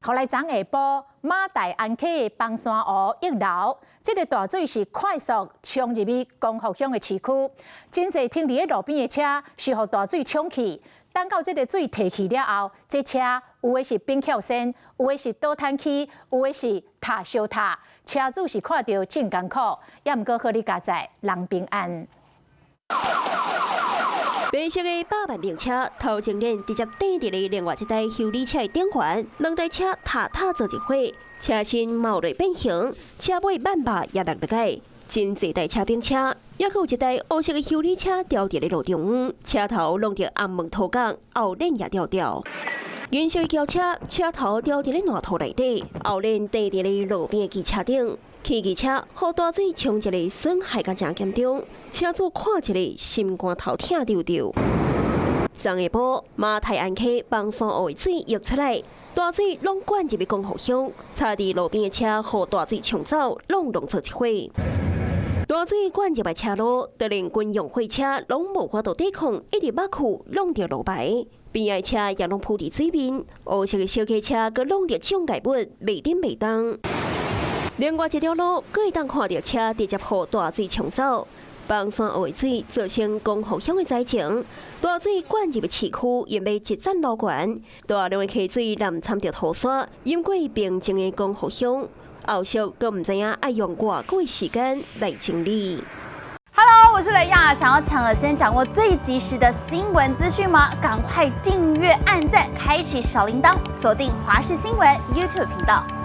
予來昨下晡，馬大安溪的枋山湖溢流，這个大水是快速衝入去光復鄉的市區，真濟停佇咧路邊的車是予大水沖去。等到這个水退去了後，這車有的是冰翹身，有的是倒癱去，有的是塌相塌，車主是看著真艱苦，也毋過好佳哉，人平安。白色的百萬名車頭前輪直接硩佇咧另外一台修理車的頂懸，兩台車踏踏做一伙，車身冒落變形，車尾挽把也落落來。真濟台車並車，猶閣有一台烏色的修理車掉佇咧路中央，車頭弄著紅毛塗工，後輪也掉掉。銀色的轎車車頭掉佇咧爛土內底，後輪硩佇咧路邊的機車頂。汽機車予大水沖一個損害甲誠嚴重，車主看一个心肝頭疼丟丟。昨下晡，馬太鞍溪枋山湖的水溢出來，大水攏灌入去光復鄉，插佇路邊的車予大水沖走，攏融做一伙。大水灌入來車路，就連軍用貨車攏無法度抵抗，一直捌去弄著路牌。邊仔車也攏浮佇水面，烏色的小客車閣弄著障礙物，袂振袂動。另外一條路，閣會當看著車直接予大水沖走，枋山湖的水造成光復鄉的災情，大水灌入的市區，淹沒一層樓懸，大量的溪水濫摻著土沙，淹過平靜的光復鄉，後續閣毋知影愛用偌久的時間來清理。 Hello，我是雷亞，想要搶先掌握最及時的新聞資訊嗎？趕快訂閱、按讚、開啟小鈴鐺，鎖定華視新聞 YouTube 頻道。